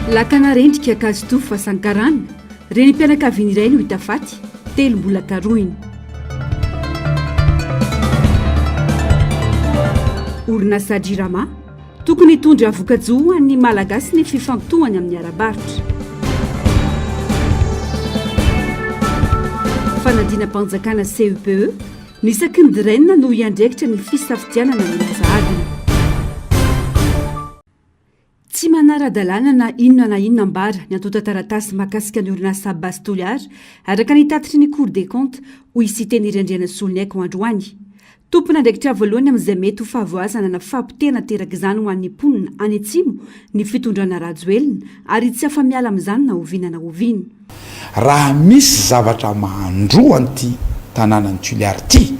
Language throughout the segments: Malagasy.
Lakana rendrika Ankazotofo Fasankarana, renim-pianakaviana iray no hita faty, telo mbola karohina. Orinasa Jirama, tokony hitondra voka-jo ho an'ny Malagasy ny fifantohany amin'ny ara-barotra. Fanadinam-panjakana CEPE, Ny isaky ny DREN no hiandraikitra ny fisafidianana ny laza adina. Tsy manara-dalàna na inona na inona ambara ny antontan-taratasy mahakasika ny orinasa Base Toliara, araka ny tatitry ny Cour des comptes, hoy i Siteny Randrianasoloniaiko androany. Tompon'andraikitra voalohany amin'izay mety ho fahavoazana na fahapotehana aterak'izany ho an'ny mponina any Atsimo ny fitondrana Rajoelina ary tsy afa-miala amin'izany na oviana na oviana. Raha misy zavatra mahandro an'ity tanànan'i Tuliar ity,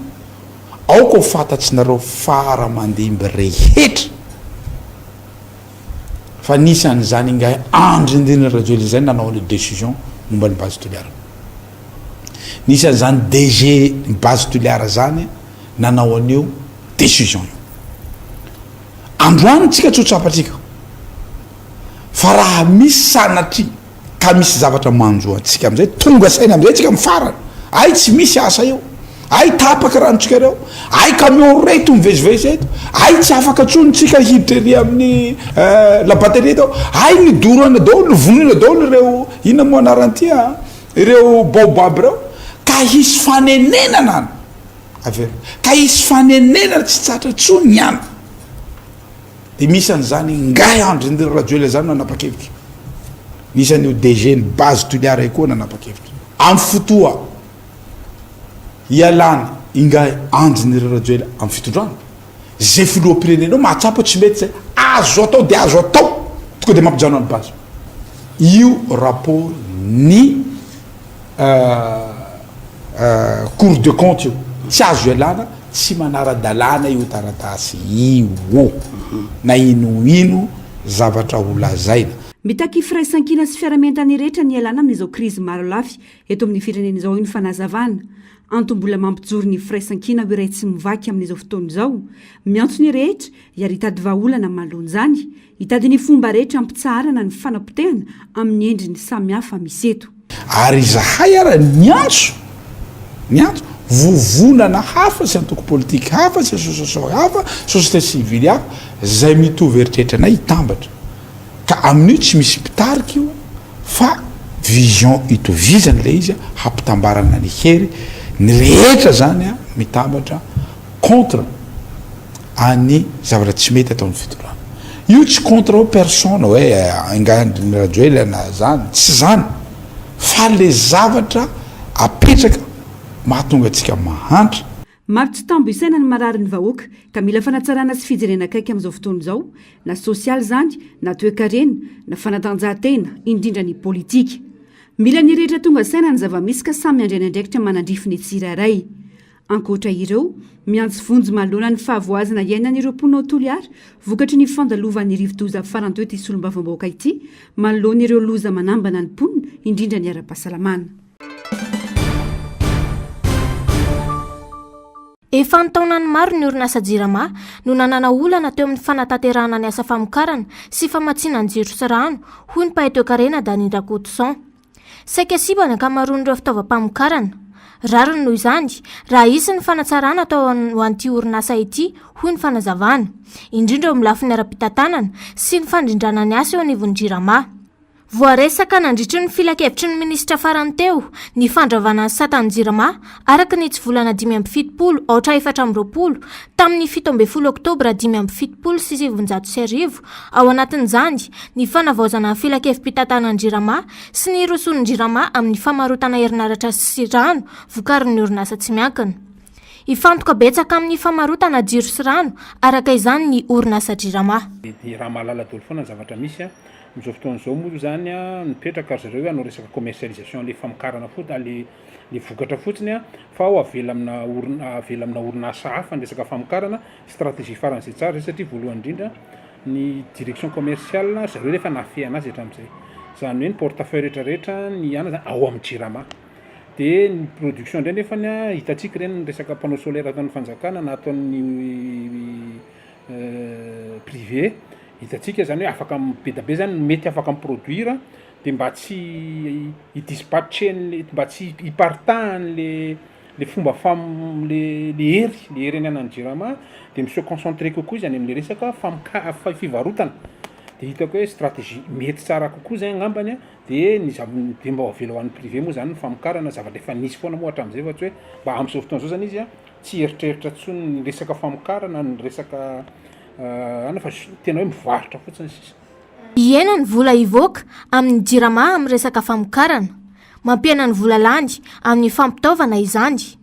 aoka ho fantatrinareo fara aman-dimby rehetra fa nisy an'izany ingahy Andry Indrindra Rajoelina izay nanao an'io décision momba ny Base Toliara. Nisy an'izany DG ny Base Toliara izany nanao an'io décision io. Androany tsika tsy ho tsapatsika fa raha misy sanatria ka misy zavatra manjo antsika amizay tonga saina amizay tsika am farany ay tsy misy asa eo ay tapaka ranontsika reo ay camion reto mivezivezy eto ay tsy afaka tsony tsika hiditra ery amin'ny eh, la batterie tao ay ny dorana daholo ny vonoina daholo ireo inona moa anarany ty a ireo baobab ireo ka hisy fanenenana any averina ka hisy fanenenana tsy tsatra tsony any Dia misy an'izany ingahy Andry Ndry Rajoelina izany nanapa-kevitra. Nisy an'io DG ny base Toliara io koa nanapa-kevitra. Amin'ny fotoa hialana ingahy Andry Ndry Rajoelina amin'ny fitondrana, izay filoham-pirenena eo mahatsapa tsy mety izay, azo atao dia azo atao, tonga dia mampijanona ny base. Io rapport ny Cour de compte io, tsy azo ialana, tsy manara-dalàna io taratasy io, na ino ino zavatra ho lazaina. Mitaky firaisankina sy fiarahamientan'ny rehetra ny hialana amin'izao krizy marolafy eto amin'ny firenena izao, hoy ny fanazavana. Antony mbola mampijoro ny firaisankina ho iray tsy mivaky amin'izao fotoana izao. Miantso ny rehetra hiary hitady vahaolana manoloana izany, hitady ny fomba rehetra hampitsaharana ny fanapotehana amin'ny endriny samihafa misy eto. Ary izahay ara niantso, niantso vovonana hafa sy antoko politika hafa sy association hafa, société civile hafa izay mitovy eritreritra anay hitambatra. Ka amin'io tsy misy mpitarika io fa vision itovizana ilay izy hampitambarana ny hery, ny rehetra zany mitambatra contre any zavatra tsy mety ataon'ny fitondrana. Io tsy contre hoe personne hoe ingahy Andry Rajoelina na zany, tsy zany fa le zavatra apetraka mahatonga antsika mahantra. Maro tsy tambo isaina ny marary ny vahoaka ka mila fanatsarana sy fijerena akaiky amin'izao fotoana izao, na sosialy izany, na toekarena, na fanatanjahantena, indrindra ny politika. Mila ny rehetra tonga saina ny zava-misy ka samy handray ny andraikitra manandrify ny tsirairay. Ankoatra ireo, miantso vonjy manoloana ny fahavoazana iainan'ireo mponina ao Toliara vokatry ny fandalovan'ny rivodoza farany teo ity solombavambahoaka ity manoloana ireo loza manambana ny mponina, indrindra ny ara-pahasalamana. Efa an-taonany maro ny orinasa Jirama no nanana olana teo amin'ny fanatanterahana ny asa famokarana sy famatsiana ny jiro sy rano, hoy ny mpahay toekarena Dany Rakotoson. Saika simba ny ankamaroan'ireo fitaovam-pamokarana. Rariny noho izany raha hisy ny fanatsarana atao ho an'ity orinasa ity, hoy ny fanazavana. Indrindra eo amin'ny lafiny ara-pitantanana sy ny fandrindrana ny asa eo anivon'ny Jirama. Voaresaka nandritry ny filankevitry ny minisitra farany teo ny fandravana ny satan'ny Jirama araka ny hitsivolana 75 aotra 24 tamin'ny 17 oktobra 1975 Ao anatin'izany, ny fanavaozana ny filankevi-pitantanan'ny Jirama sy ny hirosoan'ny Jirama amin'ny famarotana herinaratra sy rano vokarin'ny orinasa tsy miankina. Hifantoka betsaka amin'ny famarotana jiro sy rano araka izany ny orinasa Jirama. Dia raha mahalala daholo foana ny zavatra misy a. Amin'izao fotoana izao moa izany a, mipetraka ry zareo hoe hanao resaka commercialisation le famokarana fotsiny, le le vokatra fotsiny a, fa ho avela amina orina avela amina orinasa hafa ny resaka famokarana, Stratégie faran'izay tsara izay satria voalohany indrindra ny direction commerciale ry zareo efa nahafehy anazy hatramin'izay. Izany hoe ny portefeuille rehetra rehetra ny ana zany ao amin'ny jirama. Dia ny production indray nefany an, hitantsika ireny ny resaka panneau solaire ataon'ny fanjakana na ataon'ny privé. Hitantsika zany hoe afaka be da be zany ny mety afaka mi-produire de mba tsy hi-dispatcher-n'ny mba tsy hiparitahan'le le fomba fam- le le hery le hery ananan'ny jirama de mi-se concentrer kokoa izy any am'le resaka famoka- fa- fivarotana de hitako hoe stratégie mety tsara kokoa zay angambany a de ny zav- de mba avela ho an'ny privé moa zany ny famokarana zavatra efa nisy foana moa hatram'zay fa tsy hoe mba am'zao fotoana zao zany izy a tsy hieritreritra intsony ny resaka famokarana ny resaka ana fa tena hoe mivarotra fotsiny sisa. Hihena ny vola hivoaka amin'ny Jirama amin'ny resaka famokarana. Mampihena ny vola lany amin'ny fampitaovana izany.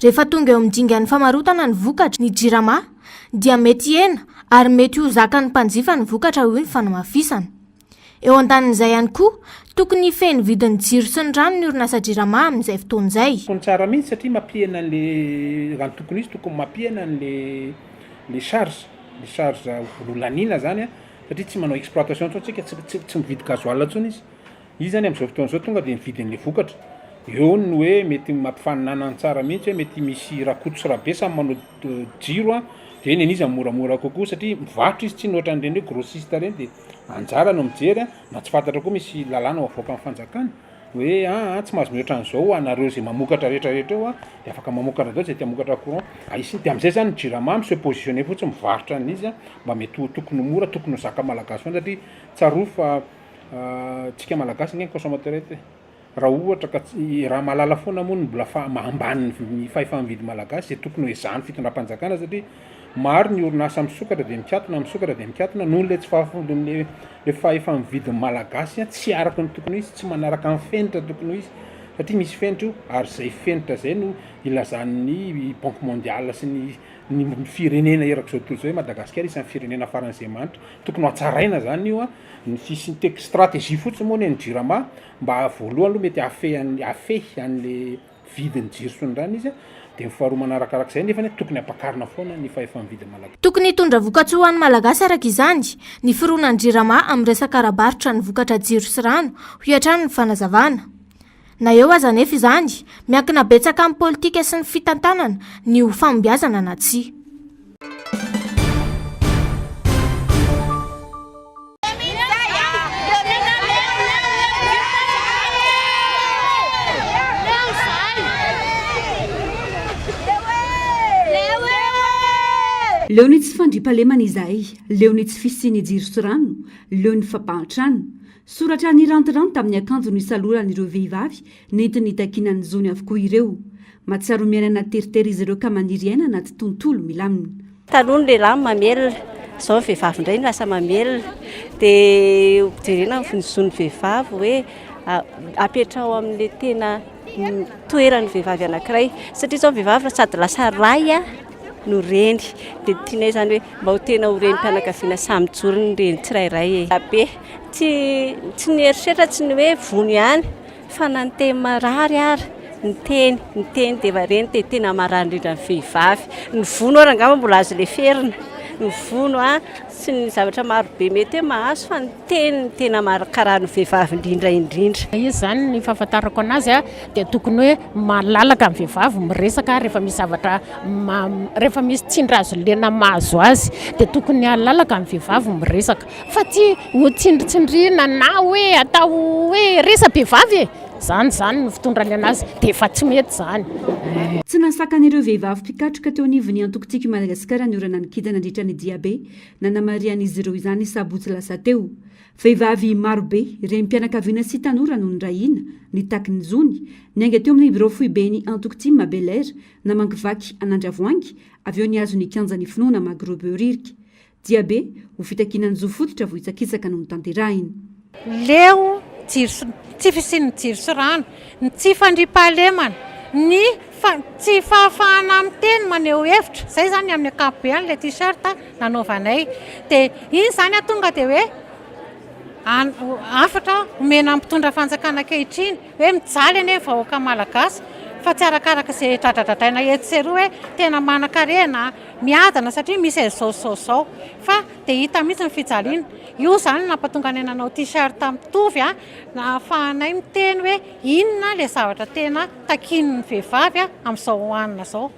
Rehefa tonga eo amin'ny dingan'ny famarotana ny vokatra ny Jirama dia mety hihena ary mety ho zakan'ny mpanjifa ny vokatra hoy ny fanamafisana. Eo andanin'izay ihany koa, tokony hifehy ny vidin'ny jiro sy ny rano ny orinasa Jirama amin'izay fotoana izay. Tokony tsara mihitsy satria mampihena an'le, raha ny tokony ho izy tokony mampihena an'le le charge, le charge ho laniana zany an, satria tsy manao exploitation intsony tsika, tsy tsy tsy mividy gasoil intsony izy, izy zany am'zao fotoana zao tonga de mividy an'le vokatra, eo ny hoe mety mampifaninanana tsara mihitsy hoe mety misy Rakoto sy Rabe samy manao jiro an, de ny an'iza moramora kokoa satria mivarotra izy tsy ny ohatran'ireny hoe grossiste reny de Anjara no mijery a, na tsy fantatra koa misy lalàna ho avoakan'ny fanjakana hoe aa tsy mahazo mihoatra an'izao ho anareo izay mamokatra rehetra rehetra eo a, de afaka mamokatra daholo izay te hamokatra courant, ahisy de am'zay zany ny jirama mi se positionner fotsiny mivarotra an'izy a, mba mety ho tokony ho mora, tokony ho zaka malagasy foana satria tsarovy fa tsika malagasy ange ny consommateur eto e. Raha ohatra ka tsy, raha mahalala foana moa ny mbola fa ambany ny fahefa-mividy malagasy dia tokony ho ezahan'ny fitondram-panjakana satria maro ny orinasa misokatra dia mikatona, misokatra dia mikatona noho ilay tsy fahafombon'ny le fahefa-mividin'ny malagasy tsy araka ny tokony ho izy, tsy manaraka ny fenitra tokony ho izy satria misy fenitra io ary izay fenitra izay no ilazan'ny banque mondiale sy ny ny firenena erak'izao tontolo izao hoe Madagasikara isan'ny firenena faran'izay mahantra, tokony ho hatsaraina zany io an, ny fisian'ny tek- stratégie fotsiny moa ny an'ny jirama mba voalohany aloha mety hahafehy an'le hahafehy an'le vidin'ny jiro sy ny rano izy an, de ny faharoa manarakarak'izay nefany an tokony hampakarina foana ny fahefa-mividin'ny Malagasy. Tokony hitondra vokatsoa ho an'ny Malagasy araka izany ny fironan'ny Jirama amin'ny resaka ara-barotra ny vokatra jiro sy rano, hoy hatrany ny fanazavana. Na eo aza anefa izany, miankina betsaka amin'ny politika sy ny fitantanana ny ho fahombiazana na tsia. Leo ny tsy fandriampahalemana izahay, leo ny tsy fisian'ny jiro sy rano, leo ny fampahantrana. Soratra nirantiranty tamin'ny akanjo nisaloran'ireo vehivavy nentiny nitakiana ny zony avokoa ireo. Mahatsiaro miaina anaty teritery izy ireo ka maniry hiaina anaty tontolo milamina. Taloha ny lehilahy no mamelona, izao ny vehivavy indray no lasa mamelona. Dia jerena ny zon'ny vehivavy hoe apetraho amin'ilay tena toeran'ny vehivavy anankiray. Satria izao ny vehivavy sady lasa ray no reny. Dia tianay izany hoe mba ho tena ho renim-pianakaviana samy mijoro ny reny tsirairay e. Be. Tsy tsy ny herisetra, tsy ny hoe vono ihany fa na ny teny marary ary, ny teny, ny teny dia efa reny dia tena marary indrindra ny vehivavy. Ny vono ary angamba mbola azo leferina, ny vono sy ny zavatra maro be mety hoe mahazo fa ny teny no tena marakara ny vehivavy indrindra indrindra. Izy izany ny fahafantarako anazy dia tokony hoe malalaka ny vehivavy miresaka rehefa misy zavatra rehefa misy tsindry hazo lena mahazo azy dia tokony halalaka ny vehivavy miresaka fa tsy ho tsindritsindriana na hoe atao hoe resa-behivavy e! Zany zany no fitondrany anazy dia efa tsy mety zany. Tsy nahasakana ireo vehivavy mpikatroka teo anivon'ny antoko Tiako i Madagasikara ny orana nikija nandritra ny diabe nanamarihan'izy ireo izany ny sabotsy lasa teo. Vehivavy marobe, renim-pianakaviana sy tanora no niray hina, nitaky ny zony. Niainga teo amin'ny birao foiben'ny antoko tim Bel'Air, namangivaky an'Andravoahangy, avy eo nihazo ny kianjan'ny finoana Magro Behoririka. Diabe ho fitakiana ny zo fototra vohitsakitsaka no notanterahina. Leo jiro sy tsy fisian'ny jiro sy rano, ny tsy fandriampahalemana, ny tsy fahafahana miteny maneho hevitra, izay izany amin'ny ankapobeny ilay t-shirt nanaovanay. Dia iny izany tonga dia hoe hafatra omena ny mpitondra fanjakana ankehitriny hoe mijaly anie ny vahoaka malagasy fa tsy arakaraka izay dradradradraina etsy sy eroa hoe tena manankarena, miadana satria misy an'izao sy izao sy izao fa dia hita mihitsy ny fijaliana. Io izany no nampatonga anay nanao t-shirt mitovy nahafahanay miteny hoe inona ilay zavatra tena takian'ny vehivavy amin'izao hohanina izao.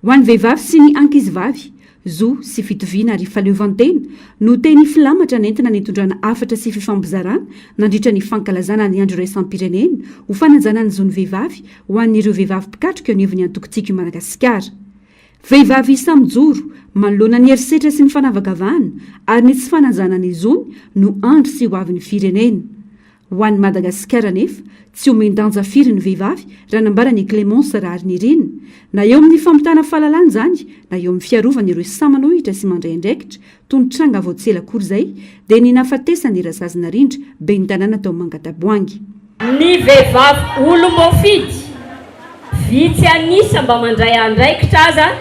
Ho an'ny vehivavy sy ny ankizivavy, Zo sy fitoviana ary fahaleovantena no teny filamatra nentina nitondrana hafatra sy fifampizarana nandritra ny fankalazana ny Andro iraisam-pirenena ho fanajana ny zon'ny vehivavy ho an'ireo vehivavy mpikatroka eo anivon'ny antoko Tiako i Madagasikara. Vehivavy samy mijoro manoloana ny herisetra sy ny fanavakavahana ary ny tsy fanajana ny zony no andry sy hoavin'ny firenena. Ho an'i Madagasikara anefa, tsy omen-danja firy ny vehivavy raha nambaran'i Clémence Raharinirina, na eo amin'ny fampitana fahalalana izany na eo amin'ny fiarovana ireo sahy manohitra sy mandray andraikitra, toy ny tranga vao tsy ela akory izay, dia ny nahafatesan'i Rasazy Narindra, ben'ny tanàna tao Mangataboahangy. Ny vehivavy olom-boafidy, vitsy an'isa mba mandray andraikitra aza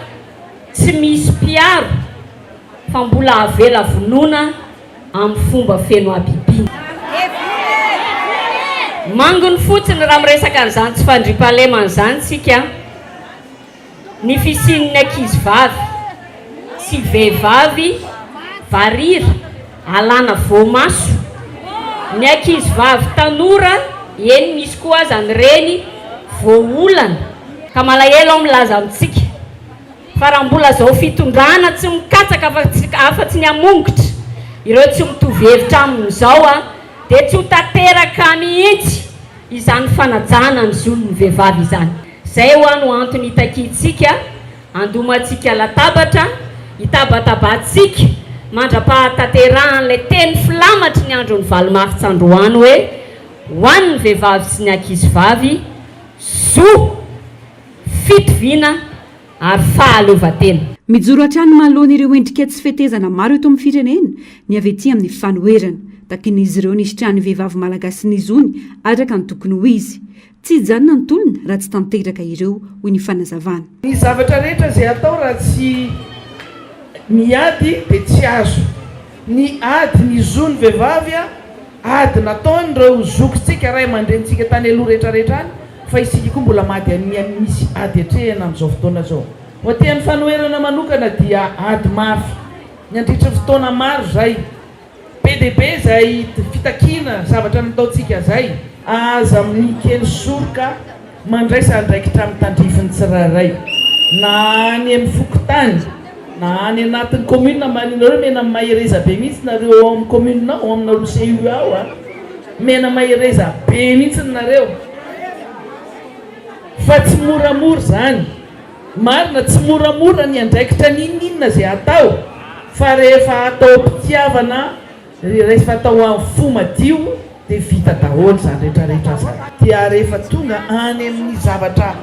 tsy misy mpiaro fa mbola avela vonoina amin'ny fomba feno habibiana. Manginy fotsiny raha miresaka an'izany tsy fandriampahalemana izany isika, ny fisian'ny ankizivavy sy vehivavy varira alana voamaso, ny ankizivavy tanora, eny misy koa aza ny reny voaolana. Ka malahelo aho milaza amintsika Fa raha mbola zao fitondrana tsy mikatsaka afa-tsy ny hamongotra ireo tsy mitovy hevitra aminy izao dia tsy ho tanteraka mihitsy izany fanajana ny zon'ny vehivavy izany. Izay hoa no antony hitakiantsika handomantsika latabatra, hitabatabantsika mandra-pahatanterahan'ilay teny filamatry ny andron'ny valo martsa androany hoe, ho an'ny vehivavy sy ny ankizivavy, zo! fitoviana ary fahaleovantena. Mijoro hatrany manoloana ireo endrika tsy fetezana maro eto amin'ny firenena ny avy ety amin'ny fanoherana. Takian'izy ireo ny hisitrahan'ny vehivavy malagasy ny zony araka ny tokony ho izy. Tsy hijanona ny tolona raha tsy tanteraka ireo, hoy ny fanazavana. Ny zavatra rehetra izay atao raha tsy miady dia tsy azo. Ny ady ny zo ny vehivavy ady nataon ireo zokintsika ray aman-drenintsika tany aloha rehetra rehetra any fa isika koa mbola mady any misy ady atrehina amin'izao fotoana izao. Ho aty amin'ny fanoherana manokana dia ady mafy nandritry ny fotoana maro izay. Be dia be izay fitakiana zavatra nataontsika izay. Aza mikely soroka, mandraisa andraikitra amin'ny tandrifin'ny tsirairay, na any amin'ny fokontany, na any anatin'ny commune, maninareo mena mahereza be mihitsy nareo ao amin'ny commune ao, ao aminareo CUA ao a! Mena mahereza be mihitsy nareo, fa tsy moramora izany. Marina, tsy moramora ny andraikitra n'inon'inona izay atao, fa rehefa atao am-pitiavana, rehefa atao amin'ny fo madio dia vita daholo izany rehetra rehetra izany. Dia rehefa tonga any amin'ny zavatra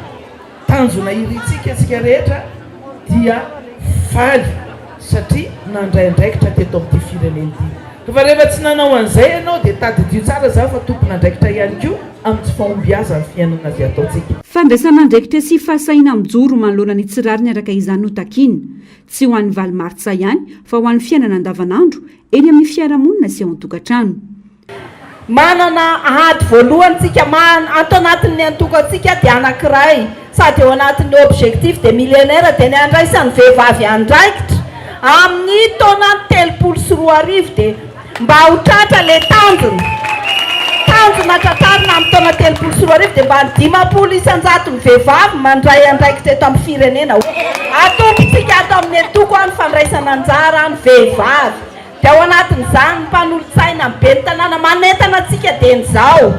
tanjona irintsika isika rehetra dia faly satria nandray andraikitra teto amin'ity firenena ity. Fa rehefa tsy nanao an'izay ianao dia tadidio tsara izany fa tompon'andraikitra ihany koa amin'ny tsy fahombiazan'ny fiainana izay ataontsika. Fandraisana andraikitra sy fahasahiana mijoro manoloana ny tsy rariny araka izany no takiana. Tsy ho an'ny valo martsa ihany fa ho an'ny fiainana andavanandro eny amin'ny fiarahamonina sy ao an-tokantrano. Manana ady voalohany tsika, ato anatin'ny antoko antsika dia anankiray sady eo anatin'ny objectif des millionnaires dia ny handraisan'ny vehivavy andraikitra amin'ny taona 2030 dia mba ho tratra ilay tanjona, tanjona tratrarina amin'ny taona 2030 dia mba ny 50 isan-jaton'ny vehivavy mandray andraikitra eto amin'ny firenena. Atombotsika ato amin'ny antoko ny fandraisana anjara ny vehivavy. Dia ao anatin'izany ny mpanolotsaina, ny ben'ny tanàna manentana antsika dieny izao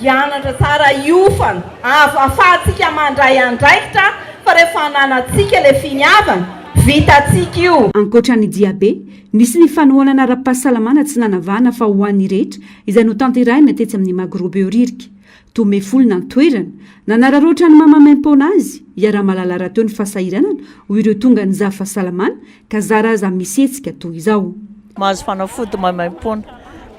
hianatra tsara, hiofana, ahafahantsika mandray andraikitra fa rehefa ananantsika ilay finiavana, vitantsika io. Ankoatra ny diabe, nisy ny fanohanana ara-pahasalamana tsy nanavahana fa ho an'ny rehetra izay notanterahina tetsy amin'ny Magro Behoririka. Tomefolo an-toerana. Nanararaotra ny maha maimaim-poana azy, iaraha-mahalala rahateo ny fahasahiranana ho ireo tonga nizaha fahasalamana ka zara aza misy hetsika toy izao. Mahazo fanafody maimaim-poana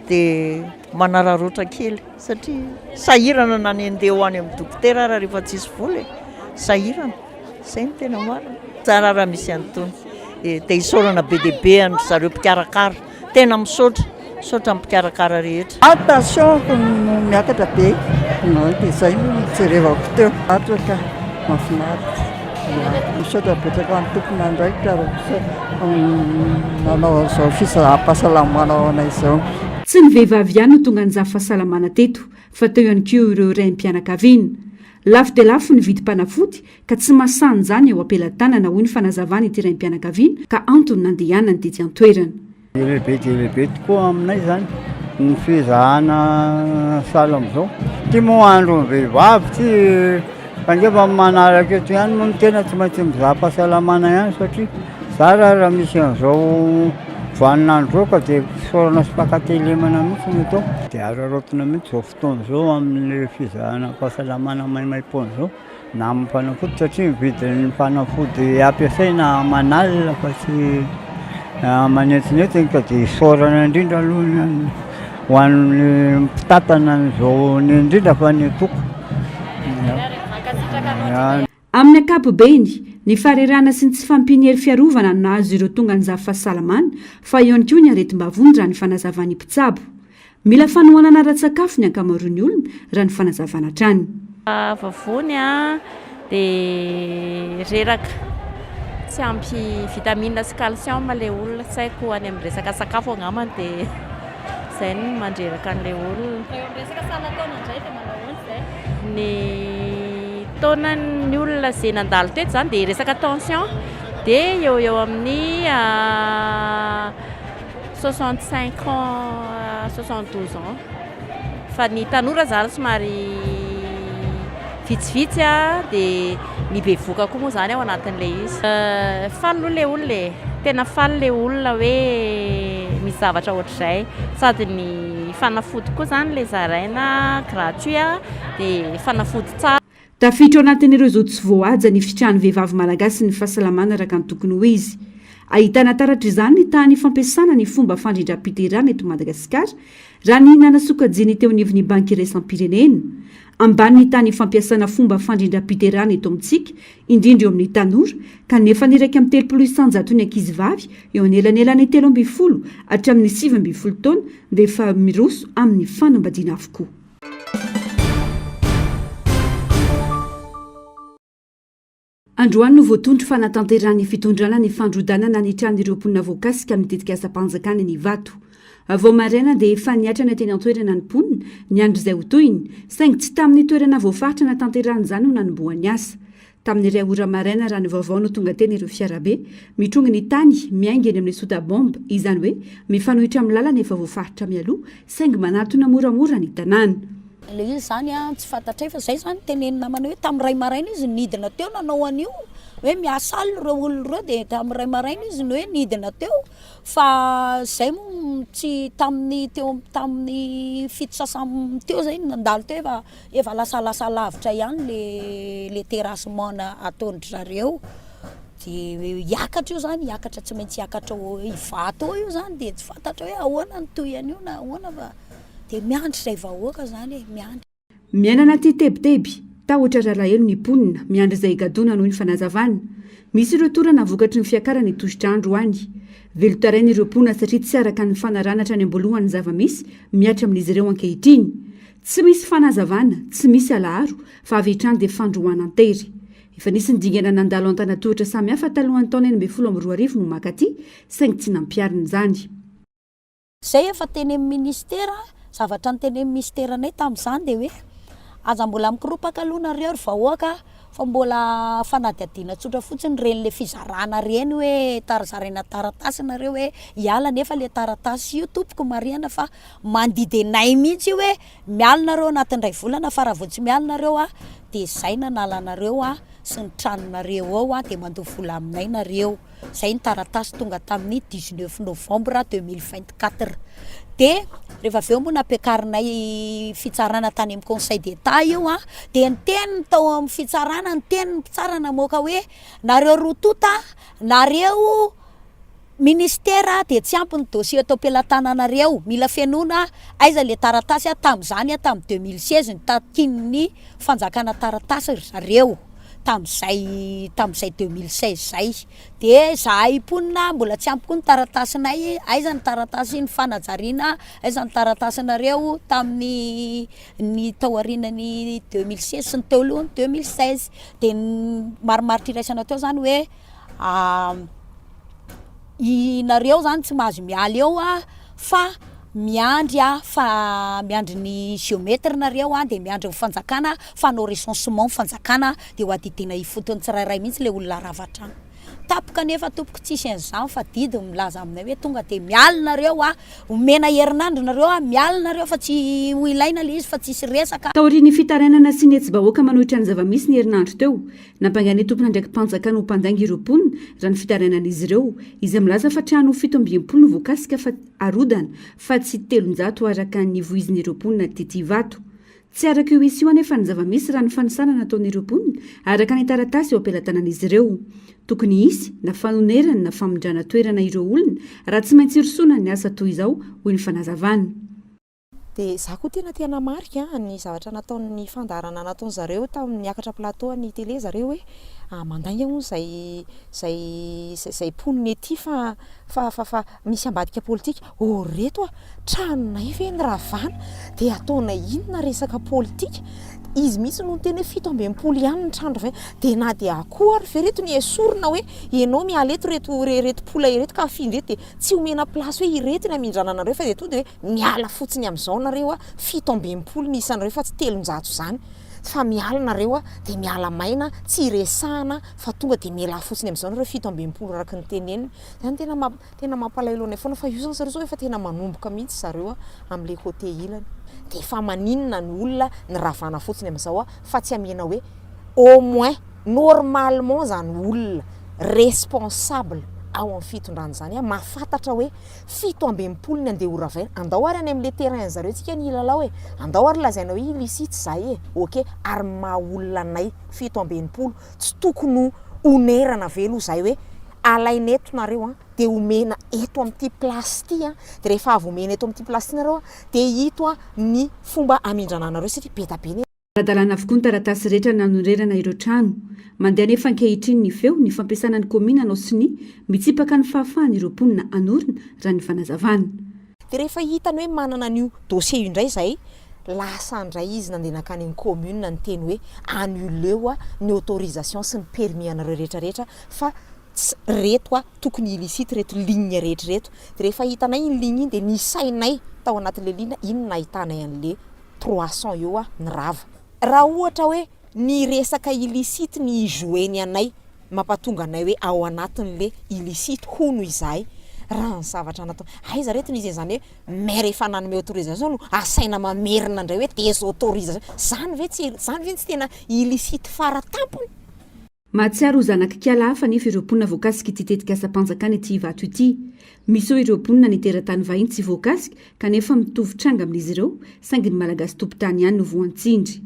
dia manararaotra kely satria sahirana na ny handeha ho any amin'ny dokotera ara rehefa tsisy vola e, sahirana, izay no tena marina. Tsara raha misy an'itony, dia isaorana be dia be an-dry zareo mpikarakara. Tena misaotra, misaotra ny mpikarakara rehetra. Ah tension ko no miakatra be dia zay no nijerevako teo. Mahafinaritra ka, mahafinaritra. Misaotra betsaka ny tompon'andraikitra ary nanao an'izao fizaham-pahasalamana ho anay izao. Tsy ny vehivavy ihany no tonga nizaha fahasalamana teto fa teo ihany koa ireo raim-pianakaviana. Lafo dia lafo ny vidim-panafody ka tsy mahasahana izany eo am-pelatanana, hoy ny fanazavan'ity raim-pianakaviana ka antony nandehanany tetsy an-toerana. Lehibe dia lehibe tokoa aminay izany ny fizahana sahala amin'izao. Ity moa andron'ny vehivavy ity fa nefa manaraka eto ihany moa ny tena tsy maintsy mizaha fahasalamana ihany satria zara raha misy an'izao vaninandro izao ka dia fisaorana sy fankatelemana mihitsy no atao. Dia araraotina mihitsy izao fotoana izao amin'ny fizahana fahasalamana maimaimpoana izao. Na amin'ny fanafody satria ny vidin'ny fanafody ampiasaina aman'alina fa tsy aman'entinentiny ka dia isaorana indrindra aloha ny ho an'ny mpitantana an'izao ny indrindra fa ny antoko. Amin'ny ankapobeny, ny faharerahana sy ny tsy fahampian'ny hery fiarovana no nahazo ireo tonga nizaha fahasalamana fa eo ihany koa ny aretim-bavony raha ny fanazavan'ny mpitsabo. Mila fanohanana ara-tsakafo ny ankamaroan'ny olona, raha ny fanazavana hatrany. Vavony dia reraka, tsy ampy vitamine sy calcium ilay olona, tsy haiko any amin'ny resaka sakafo angambany dia izay no mandreraka an'ilay olona. Raha eo amin'ny resaka salan-taona indray dia manao ahoana izay? Ny taonan'ny olona izay nandalo teto izany dia resaka tension dia eo ho eo amin'ny 65 ans à 72 ans fa ny tanora zany somary vitsivitsy a dia ny bevoka koa moa zany ao anatin'ilay izy. Faly aloha ilay olona e, tena faly ilay olona hoe misy zavatra ohatr'izay sady ny fanafody koa zany ilay zaraina gratuit a dia fanafody tsara. Tafiditra ao anatin'ireo zo tsy voahaja ny fisitrahan'ny vehivavy malagasy ny fahasalamana araka ny tokony ho izy. Ahitana taratra izany ny tahan'ny fampiasana ny fomba fandrindram-piterahana eto Madagasikara, raha ny nanasokajian'ny teo anivon'ny Banky iraisam-pirenena. Ambany ny tahan'ny fampiasana fomba fandrindram-piterahana eto amintsika, indrindra eo amin'ny tanora, kanefa ny 31 isan-jaton'ny ankizivavy eo anelanelan'ny 13 hatramin'ny 19 taona dia efa miroso amin'ny fanambadiana avokoa. Androany no voatondro fa natanterahan'ny fitondrana ny fandrodanana ny tranon'ireo mponina voakasika amin'ny tetikasam-panjakana eny Ivato. Vao maraina dia efa niatrana teny an-toerana ny mponina niandry izay ho tohiny, saingy tsy tamin'ny toerana voafaritra natanterahana izany no nanombohan'ny asa. Tamin'ny iray ora maraina raha ny vaovao no tonga teny ireo fiarabe mitrongy ny tany miainga eny amin'ny Sodabomb, izany hoe mifanohitra amin'ny lalana efa voafaritra mialoha saingy manatona moramora ny tanàna. Ilay izy izany an, tsy fantatray fa izay izany tenenin'ny namana hoe tamin'ny iray maraina izy nidina teo nanao an'io, hoe miasa alina ireo olona ireo dia tamin'ny iray maraina izy no hoe nidina teo fa izay moa tsy tamin'ny teo tamin'ny fito sasany teo izay no nandalo teo efa efa lasalasa lavitra ihany le le terrassement ataon-dry zareo dia hiakatra io izany, hiakatra tsy maintsy hiakatra ao Ivato ao io izany dia tsy fantatra hoe ahoana ny tohin'io na ahoana fa. Dia miandry izay vahoaka izany e, miandry. Miaina anaty tebiteby, tahotra ary alahelo ny mponina, miandry izay higadonana hoy ny fanazavana. Misy ireo torana vokatry ny fiakaran'ny tosidra androany. Velon-taraina ireo mponina satria tsy araka ny fanarahana hatrany am-boalohany ny zava-misy mihatra amin'izy ireo ankehitriny. Tsy misy fanazavana, tsy misy alaharo fa avy hatrany dia fandroahana an-tery. Efa nisy ny dingana nandalo an-tanatohitra samihafa talohan'ny taona 2016 no mankaty saingy tsy nampiharina izany. Zay efa teny amin'ny ministera, zavatra notenenin'ny minisiteranay tamin'izany dia hoe aza mbola mikoropaka aloha nareo ry vahoaka fa mbola fanadihadiana tsotra fotsiny ireny le fizarana ireny hoe zaraina taratasy nareo hoe hiala nefa le taratasy io tompoko marihana fa mandidy anay mihitsy io hoe miala nareo anatin'ny iray volana fa raha vao tsy miala nareo a dia zay nanala anareo a sy ny tranonareo ao a dia mandoa vola aminay nareo. Izay ny taratasy tonga tamin'ny 19 novembre 2024. Dia rehefa avy eo moa nampiakarinay fitsarana tany amin'ny conseil d'Etat io an, dia niteny ny tao amin'ny fitsarana, niteny ny mpitsara namoaka hoe nareo roa tonta, nareo ministera dia tsy ampy ny dossier eto am-pelatananareo, mila fenoina aiza ilay taratasy tamin'izany tamin'ny 2016 nitakian'ny fanjakana taratasy ry zareo. tamin'izay tamin'izay 2016 izay. Dia izahay mponina mbola tsy ampy koa ny taratasinay, aiza ny taratasy ny fanajariana, aiza ny taratasinareo tamin'ny ny tao aorianan'ny 2016 sy ny teo alohan'ny 2016. Dia ny marimaritra iraisana teo izany hoe i nareo izany tsy mahazo miala eo fa. Miandry aho fa miandry ny géomètre nareo an, dia miandry ny fanjakana fa hanao recensement ny fanjakana dia ho adidiana ifotony tsirairay mihitsy ilay olona rava trano. Tampoka anefa tompoko tsisy an'izany fa didy no milaza aminay hoe tonga dia miala nareo an, omena herinandro nareo an, miala nareo fa tsy ho ilaina ilay izy fa tsisy resaka. Taorian'ny fitarainana sy ny hetsi-bahoaka manohitra ny zava-misy ny herinandro teo, Nampangain'ny tompon'andraiki-panjakana ho mpandainga ireo mponina, raha ny fitarainan'izy ireo, izay milaza fa trano 67 no voakasika fa arodana fa tsy 300 araka ny voizin'ireo mponina tety Ivato. Tsy araka io isa io anefa ny zava-misy raha ny fanisana nataon'ireo mponina, araka ny taratasy eo am-pelatanan'izy ireo. Tokony hisy na fanonerana na famindrana toerana ireo olona raha tsy maintsy hirosoana ny asa toy izao, hoy ny fanazavana. Dia za koa tena te hanamarika ny zavatra nataon'ny fandaharana nataon zareo tamin'ny niakatra plateau an'ny télé zareo hoe mandainga hono izay izay izay mponina ety fa fa fa fa misy ambadika politika. Oh reto a! Tranonay ve ny ravana dia ataonay inona resaka politika? Izy mihitsy no niteny hoe 67 ihany ny trano ravaina. Dia na dia akoho ary ve reto ny esorina hoe ianao miala eto reto reto pola ireto ka afindra eto dia tsy omena place hoe ireto ny hamindrana anareo fa dia tonga dia hoe miala fotsiny amin'izao nareo a, 67 ny isanareo fa tsy 300 izany fa miala nareo a, dia miala maina, tsy iresahana fa tonga dia mialà fotsiny amin'izao nareo 67 araka ny teneniny. Izany tena mamp- tena mampalahelo anay foana fa io izany zareo izao efa tena manomboka mihitsy zareo a amin'ilay côté ilany. Dia efa maninona ny olona ny ravana fotsiny amin'izao a fa tsy amena hoe au moins normalement izany olona responsable ao amin'ny fitondrana izany a mahafantatra hoe 67 ny andeha ho ravaina, andao ary any amin'ilay terrain zareo tsika ny hilalao e, andao ary lazaina hoe illicite izahay e, ok, ary ny maha olona anay 67 tsy tokony ho onerana ve aloha izahay hoe alaina eto nareo an, dia omena eto amin'ity place ity an, dia rehefa avy omena eto amin'ity place ity nareo an, dia ito an ny fomba hamindrana anareo satria be dia be ny Ara-dalàna avokoa ny taratasy rehetra nanorenana ireo trano. Mandeha anefa ankehitriny ny feo, ny fampiasana ny kaomina hanao sonia, mitsipaka ny fahafahan'ireo mponina hanorina, raha ny fanazavana. Dia rehefa hitany hoe manana an'io dossier io indray izahay, lasa indray izy nandeha nankany amin'ny commune niteny hoe annuleo ny autorisation sy ny permis anareo rehetra rehetra fa tsy reto a, tokony illicite reto ligne rehetra reto. Dia rehefa hitanay iny ligne iny dia nisainay tao anatin'ilay ligne iny no nahitanay an'ilay 300 eo a ny rava. Raha ohatra hoe ny resaka illicite ny hi-jouer-ny anay mampatonga anay hoe ao anatin'le illicite hono izahay, raha ny zavatra natao, aiza reto nisy an'izany hoe maire efa nanome autorisation no asaina mamerina indray hoe désautorisation, zany ve tsy, zany ve tsy tena illicite fara tampony? Mahatsiaro ho zanak'ikala hafa anefa ireo mponina voakasik'ity tetikasam-panjakana ity Ivato ity. Misy eo ireo mponina ny teratany vahiny tsy voakasika kanefa mitovy tranga amin'izy ireo saingy ny Malagasy tompon-tany ihany no voantsindry.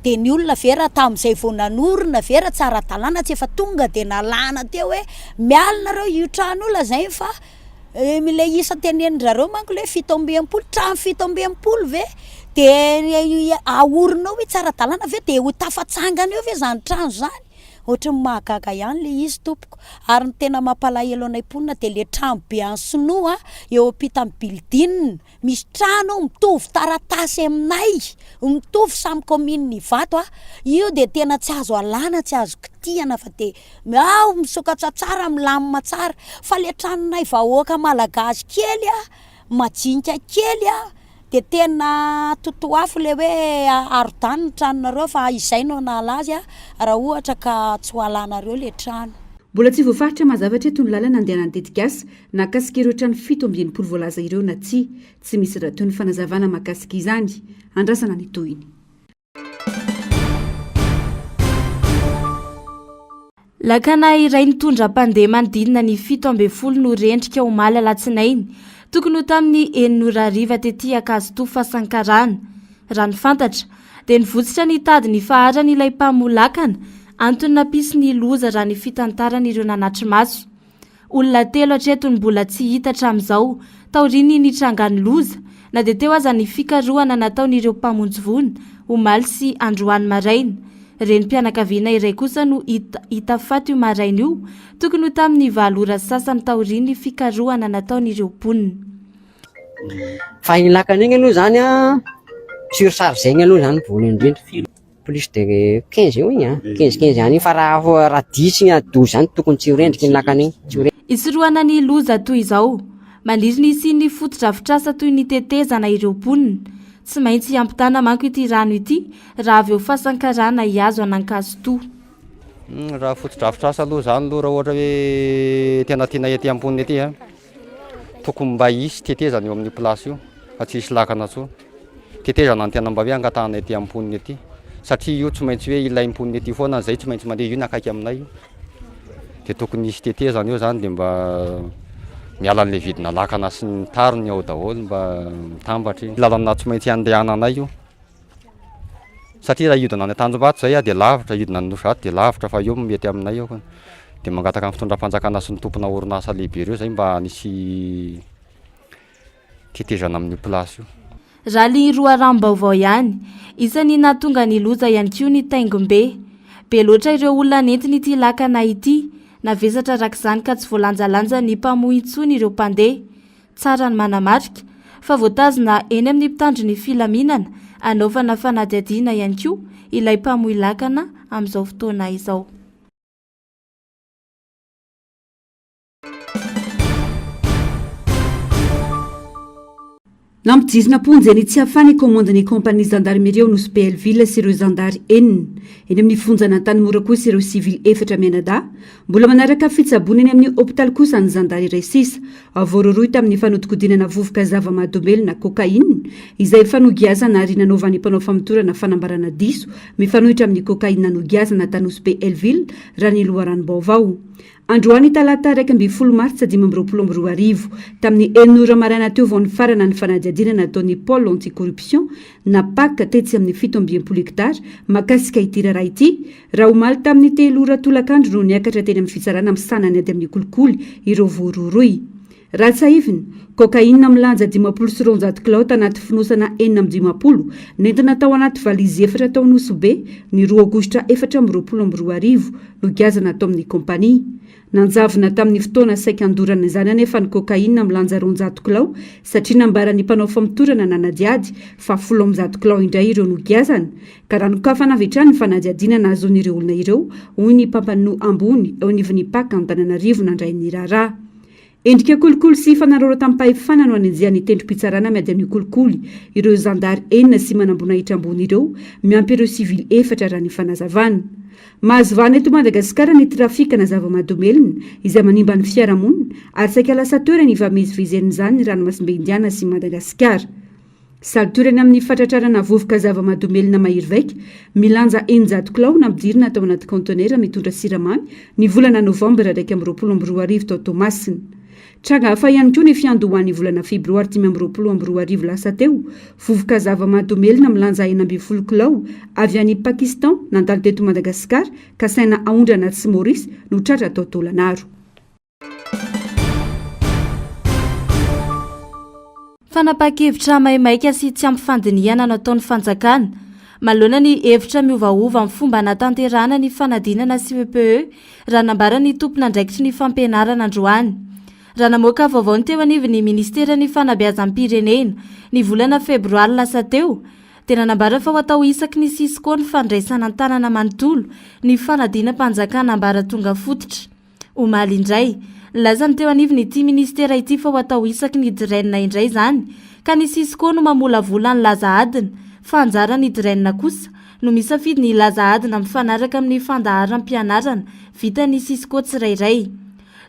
Dia ny olona ve raha tamin'izay vao nanorina ve raha tsy ara-dalàna tsy efa tonga dia nalana teo hoe miala nareo io trano io lazainy fa ilay isa tenenin-dRareo manko ilay 67, trano 67 ve dia aorina ao hoe tsy ara-dalàna ve dia ho tafatsangana eo ve izany trano izany? Ohatran'ny mahagaga ihany ilay izy tompoko. Ary ny tena mampalahelo anay mponina dia ilay trano be an'ny sinoa eo ampitan'ny building, misy trano mitovy taratasy aminay, mitovy samy commune Ivato, io dia tena tsy azo alana, tsy azo kitihana fa dia Ao misokatra tsara, milamina tsara. Fa le tranonay vahoaka malagasy kely a, majinika kely a, de tena totoafo le hoe arodano ny tranonareo fa izay no hanala azy a, raha ohatra ka tsy ho alanareo le trano. Mbola tsy voafaritra mazava hatreto ny lalana andehanan'ny tetikasa nahakasika ireo trano 67 voalaza ireo na tsia. Tsy misy rahateo ny fanazavana mahakasika izany. Andrasana ny tohiny. Lakana iray nitondra mpandeha manodidina ny 17 no rendrika omaly alatsinainy, tokony ho tamin'ny enina ora hariva tety Ankazotoa Fasankarana. Raha ny fantatra, dia nivotsitra ny tady nifaharany ilay mpamoha lakana, antony nampisy ny loza raha ny fitantaran'ireo nanatri-maso. Olona telo hatreto no mbola tsy hita hatramin'izao, taorian'ny nitrangan'ny loza, na dia teo aza ny fikarohana nataon'ireo mpamonjy voina, omaly sy androany maraina. Renim-pianakaviana iray kosa no hita hita faty io maraina io, tokony ho tamin'ny valo ora sasany taorian'ny fikarohana nataon'ireo mponina. Fa iny lakana iny aloha izany an, surchargé-na aloha izany voalohany indrindra. Plus de 15 eo iny an, 15 15 any iny fa raha raha 10 na 12 any tokony tsy ho rendrika iny lakana iny, tsy ho rendrika. Hisorohana ny loza toy izao. Maniry ny hisian'ny fotodrafitrasa toy ny tetezana ireo mponina. Tsy maintsy hiampitana manko ity rano ity raha avy eo Fasankarana hihazo an'Ankazotoa. Raha fotodrafitrasa aloha izany aloha raha ohatra hoe tena tianay aty am-ponina aty a, tokony mba hisy tetezana eo amin'io place io fa tsy hisy lakana intsony. Tetezana no tena mba hoe angatahanay aty am-ponina aty satria io tsy maintsy hoe ilain'ny mponina aty foana izay tsy maintsy mandeha, io no akaiky aminay io. Dia tokony hisy tetezana eo izany dia mba miala an'ilay vidina lakana sy ny tariny ao daholo mba mitambatra iny. Lalana tsy maintsy andehananay io satria raha hiodina any Tanjombato izay dia lavitra, hiodina any Nosy-Zato dia lavitra fa eo no mety aminay eo. Dia mangataka ny fitondram-panjakana sy ny tompona orinasa lehibe ireo izay mba hanisy tetezana amin'io place io. Raha ny loharanom-baovao ihany, isan'ny nahatonga ny loza ihany koa ny taingom-be. Be loatra ireo olona nentin'ity lakana ity, navesatra araka izany ka tsy voalanjalanjan'ny mpamoy intsony ireo mpandeha. Tsara ny manamarika fa voatazona eny amin'ny mpitandro ny filaminana hanaovana fanadihadiana ihany koa ilay mpamoy lakana amin'izao fotoana izao. Nampidirina am-ponja eny Tsiafahy ny kaomandin'ny kaompania zandarmeria ao Nosy Be Hell-Ville sy ireo zandary enina. Eny amin'ny fonjan'Antanimora kosa ireo sivily efatra mianadahy. Mbola manaraka fitsaboana eny amin'ny hopitaly kosa ny zandary iray sisa. Voarohirohy tamin'ny fanodikodinana vovoka zava-mahadomelina, cocaïne, izay efa nogiazana ary nanaovan'ny mpanao famotorana fanambarana diso mifanohitra amin'ny cocaïne nogiazana tany Nosy Be Hell-Ville, raha ny loharanom-baovao. Androany talata 11 martsa 2025, tamin'ny enina ora maraina teo vao nifarana ny fanadihadiana nataon'ny Pôle anti-corruption na Pac tetsy amin'ny 67 hektara mahakasika ity raharaha ity, raha omaly tamin'ny telo ora tolakandro no niakatra teny amin'ny fitsarana misahana ny ady amin'ny kolikoly ireo voarohirohy. Raha tsiahivina, cocaïne milanja 250 kilao tanaty fonosana 56 nentina tao anaty valizy efatra tao Nosy Be ny roa aogositra 2024 nogiazana tao amin'ny kaompania. Nanjavona tamin'ny fotoana saika handorana izany anefa ny cocaïne milanja 200 kilao satria nambaran'ny mpanao famotorana nanadihady fa 110 kilao indray ireo nogiazana ka raha nokafana avy hatrany ny fanadihadiana nahazoan'ireo olona ireo, hoy ny mpampanoa ambony eo anivon'ny Pac Antananarivo nandray ny raharaha. Endrika kolikoly sy fanararaotam-pahefana no anenjehan'ny tendrom-pitsarana miady amin'ny kolikoly ireo zandary enina sy manamboninahitra ambony ireo, miampy ireo sivily efatra raha ny fanazavana. Mahazo vahana eto Madagasikara ny trafikana zava-mahadomelina izay manimba ny fiarahamonina ary saika lasa toerana ifamezivezen'izany ny ranomasimbe Indiana sy Madagasikara. Salotorana amin'ny fatratrarana vovoka zava-mahadomelina mahery vaika, milanja 600 kilao nampidirina tao anaty kaontenera mitondra siramamy ny volana novambra 2021 tao Toamasina. Tranga hafa ihany koa ny fiandohan'ny volana febroary 2025 lasa teo, vovoka zava-mahadomelina milanja 16 kilao avy any Pakistan nandalo teto Madagasikara kasaina haondrana atsy Maurice no tratra tao Taolagnaro. Fanapahan-kevitra maimaika sy tsy ampy fandinihana no ataon'ny fanjakana manoloana ny hevitra miovaova amin'ny fomba hanatanterahana ny fanadinana CEPE, raha nambaran'ny tompon'andraikitry ny fampianarana androany. Raha namoaka vaovao ny teo anivon'ny ministeran'ny fanabeazam-pirenena ny volana febroary lasa teo, dia nanambara fa ho atao isaky ny Cisco ny fandraisana an-tanana manontolo ny fanadinam-panjakana ambaratonga fototra. Omaly indray, nilaza ny teo anivon'ity minisitera ity fa ho atao isaky ny DREN indray izany, ka ny Cisco no mamolavola ny laza adina, fa anjaran'ny DREN kosa no misafidy ny laza adina mifanaraka amin'ny fandaharam-pianarana vitan'ny Cisco tsirairay.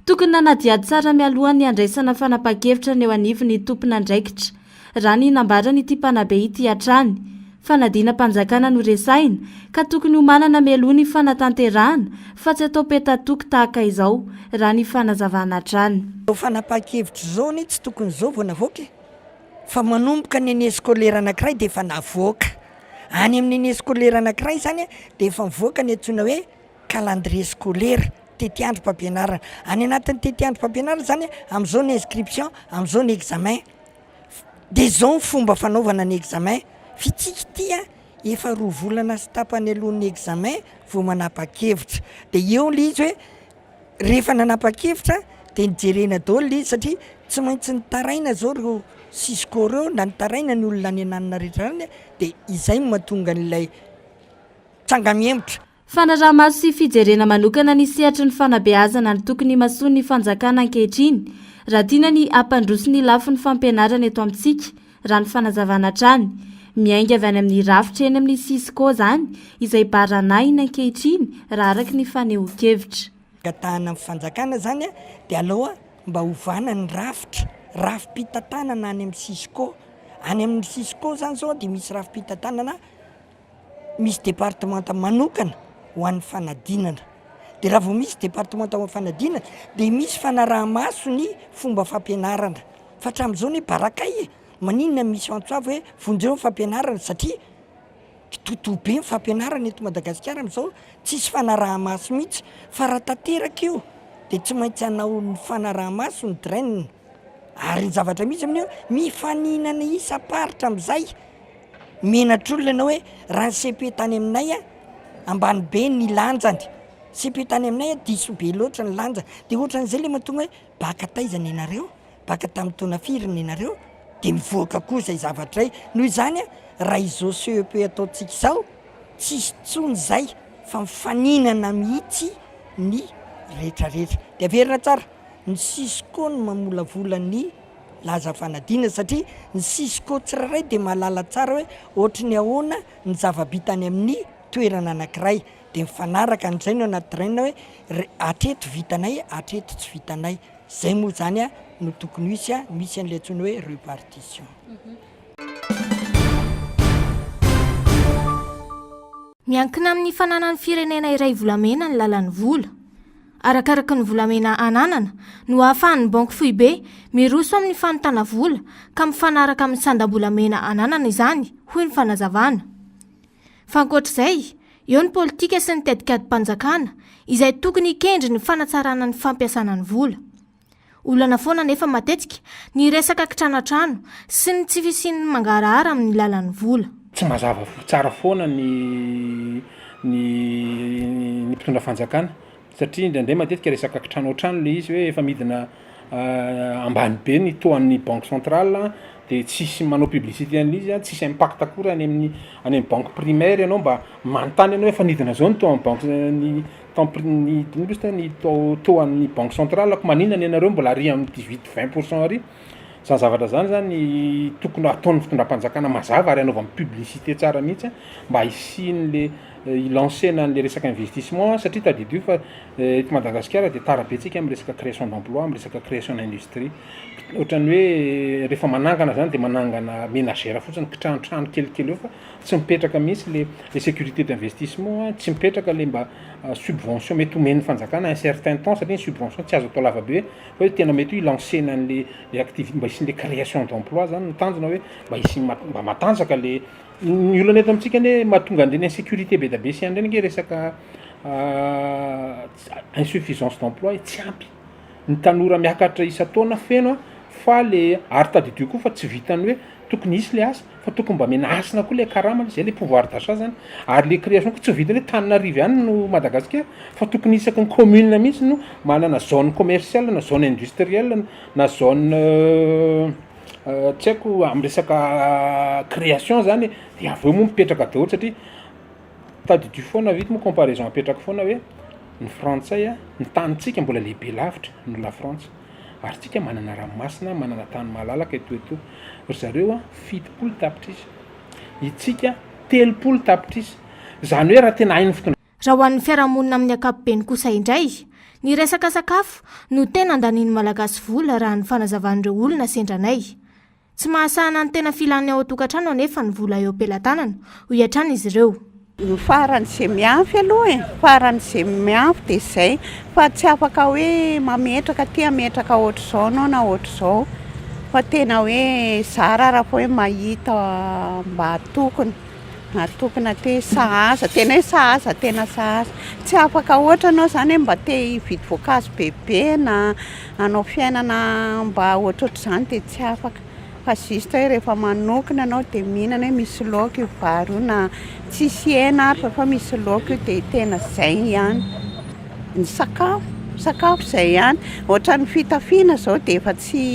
Tokony nanadihady tsara mialohan'ny handraisana fanapahan-kevitra ny eo anivon'ny tompon'andraikitra. Raha ny nambaran'ity mpanabe ity hatrany. Fanadinam-panjakana no resahina ka tokony homanana mialoha ny fanatanterahana fa tsy atao peta-toky tahaka izao, raha ny fanazavana hatrany. Izao fanapahan-kevitra izao anie tsy tokony izao vao navoaka e! Fa manomboka ny année scolaire anankiray dia efa navoaka. Any amin'ny année scolaire anankiray izany dia efa mivoaka ny antsoina hoe calendrier scolaire, tetiandrom-pampianarana. Any anatin'ny tetiandrom-pampianarana izany amin'izao ny inscription, amin'izao ny examen. Dia izao ny fomba fanaovana ny examen, f'itsika ity an, efa roa volana sy tapany alohan'ny examen vao manapa-kevitra. Dia eo ilay izy hoe rehefa nanapa-kevitra dia nijerena daholo ilay izy satria tsy maintsy nitaraina izao ireo Cisco ireo na nitaraina ny olona any ananona rehetra any dia izay no mahatonga an'ilay tranga mihemotra. Fanaraha-maso sy fijerena manokana ny sehatry ny fanabeazana no tokony himasoan'ny fanjakana ankehitriny raha tiana ny hampandroso ny lafiny fampianarana eto amintsika, raha ny fanazavana hatrany. Miainga avy any amin'ny rafitra eny amin'ny Cisco izany, izay baranahiny ankehitriny raha araka ny fanehoan-kevitra. Angatahana amin'ny fanjakana izany dia aleo mba ovana ny rafitra, rafi-pitantanana any amin'ny Cisco. Any amin'ny Cisco izany izao dia misy rafi-pitantanana misy departemanta manokana ho an'ny fanadinana. Dia raha vao misy departemanta ho an'ny fanadinana dia misy fanaraha-maso ny fomba fampianarana. Fa hatramin'izao anie barakay e! Maninona misy antso avo hoe vonjeo ny fampianarana satria kitotoa be ny fampianarana eto Madagasikara amin'izao, tsisy fanaraha-maso mihitsy. Fa raha tanteraka io dia tsy maintsy hanao ny fanaraha-maso ny DREN. Ary ny zavatra misy amin'io, mifaninana isam-paritra amin'izay. Menatr'olona ianao hoe raha ny cepe tany aminay ambany be ny lanjany, cepe tany aminay diso be loatra ny lanjany, dia ohatran'izay ilay mahatonga hoe baka taiza ny anareo? Baka tamin'ny taona firy ny anareo? Dia mivoaka koa izay zavatra izay. Noho izany raha izao CEP ataontsika izao, tsisy intsony izay fa mifaninana mihitsy ny rehetrarehetra. Dia averina tsara, ny Cisco no mamolavola ny laza fanadinana satria ny Cisco tsirairay dia mahalala tsara hoe ohatry ny ahoana ny zava-bita any amin'ny toerana anankiray. Dia mifanaraka an'izay no anaty train hoe hatreto vitanay, hatreto tsy vitanay. Zay moa zany no tokony ho hisy, misy an'ilay antsoina hoe repartition. Miankina amin'ny fananan'ny firenena iray volamena ny lalan'ny vola. Arakaraky ny volamena ananana no ahafahan'ny banky foibe miroso amin'ny fanontana vola ka mifanaraka amin'ny sandam-bolamena ananana izany, hoy ny fanazavana. Fa ankoatra izay, eo ny politika sy ny tetikadim-panjakana izay tokony hikendry ny fanatsarana ny fampiasana ny vola. Olana foana anefa matetika ny resaka kitranatrano sy ny tsy fisian'ny mangarahara amin'ny lalan'ny vola. Tsy mazava tsara foana ny ny ny mpitondra fanjakana satria indraindray matetika resaka kitranoantrano le izy hoe efa midina ambany be ny taux an'ny banque centrale de tsisy manao publicité an'le izy an, tsisy impact akory any amin'ny any amin'ny banque primaire ianao mba manontany ianao hoe efa nidina zao ny taux an'ny banque ny Temps ny inona moa izy teo ny taux taux an'ny banque centrale ko maninona ny anareo mbola ary amin'ny 18 20 pour cent ary zany zavatra zany zany tokony ataon'ny fitondram-panjakana mazava ary anaovany publicité tsara mihitsy mba hisian'le hi-lancer-na an'le resaka investissement satria tadidio fa eto Madagasikara dia tara be tsika amin'ny resaka création d'emploi amin'ny resaka création d'industrie ohatran'ny hoe rehefa manangana zany dia manangana ménagère fotsiny kitranotrano kelikely eo fa Tsy mipetraka mihitsy le le sécurité d'investissement an, tsy mipetraka le mba subvention mety omen'ny fanjakana un certain temps satria ny subvention tsy azo atao lava be fa hoe tena mety hoe hi-lancer-na an'le le activité mba hisian'le création d'emploi zany no tanjona hoe mba hisian'ny mba matanjaka le ny olana eto amintsika anie mahatonga an'ireny insécurité be dia be sy an'ireny ange resaka insuffisance d'emploi tsy ampy ny tanora miakatra isan-taona feno an fa le ary tadidio koa fa tsy vitan'ny hoe tokony hisy le asa Fa tokony mba amena hasina koa le karama, zay le pouvoir d'achat zany, ary le création koa tsy vitan'ny hoe Tananarivo ihany no Madagasikara fa tokony isaky ny commune mihitsy no manana zone commerciale na zone industrielle na zone tsy haiko amin'ny resaka création zany e, de avy eo moa mipetraka daholo satria tadidio foana ito moa comparaison apetrako foana hoe ny frantsay a, ny tanintsika mbola lehibe lavitra noho la Frantsa. Ary tsika manana ranomasina, manana tany malalaka eto eto. Ry zareo a, 70 tapitrisa. Itsika 30 tapitrisa. Izany hoe raha tena hain'ny fitondra. Raha ho an'ny fiarahamonina amin'ny ankapobeny kosa indray, ny resaka sakafo no tena andanian'ny Malagasy vola raha ny fanazavan'ireo olona sendra anay. Tsy mahasahana ny tena filan'ny ao an-tokantrano anefa ny vola eo am-pelatanana, hoy hatrany izy ireo. Ny faran'izay miafy aloha e, faran'izay miafy dia izay fa tsy afaka hoe mametraka aty hametraka ohatr'izao anao na ohatr'izao fa tena hoe zara raha fa hoe mahita mba tokony. Natokana te sahaza, tena hoe sahaza, tena sahaza. Tsy afaka ohatra ianao izany hoe mba te hividy voankazo bebe na hanao fiainana mba ohatrohatr'izany dia tsy afaka. Fa juste hoe rehefa manokona ianao dia mihinana hoe misy laoka io vary io na tsisy hena ary fa misy laoka io dia tena izay ihany. Ny sakafo, sakafo izay ihany. Ohatran'ny fitafiana izao dia efa tsy.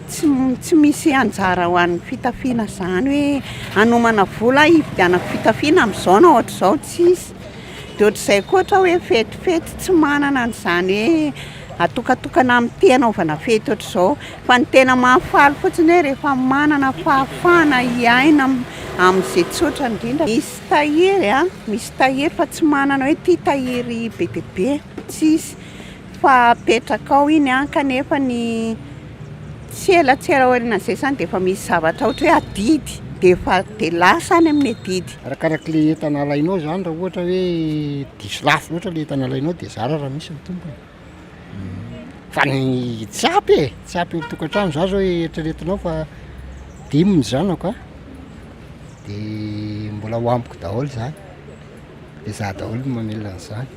Tsy tsy misy anjara ho an'ny fitafiana izany hoe hanomana vola hividianako fitafiana amin'izao na ohatr'izao, tsisy. Dia ohatr'izay koa ohatra hoe fetifety tsy manana an'izany hoe atokatokana amin'ity hanaovana fety ohatr'izao fa ny tena mahafaly fotsiny hoe rehefa manana fahafahana hiaina amin'izay tsotra indrindra. Misy tahiry an, misy tahiry fa tsy manana hoe ity tahiry be dia be, tsisy fa apetraka ao iny an kanefa ny tsy ela tsy ela aorianan'izay izany dia efa misy zavatra ohatra hoe adidy dia efa dia lasa any amin'ny adidy. Arakarak'ilay entana alainao izany raha ohatra hoe diso lafo loatra ilay entana alainao dia zara raha misy ny tompony. Fa ny tsy ampy e, tsy ampy eo an-tokantrano, za zao eritreretinao fa dimy ny zanako a, de mbola ho amiko daholo zany, de za daholo no mamelona an'izany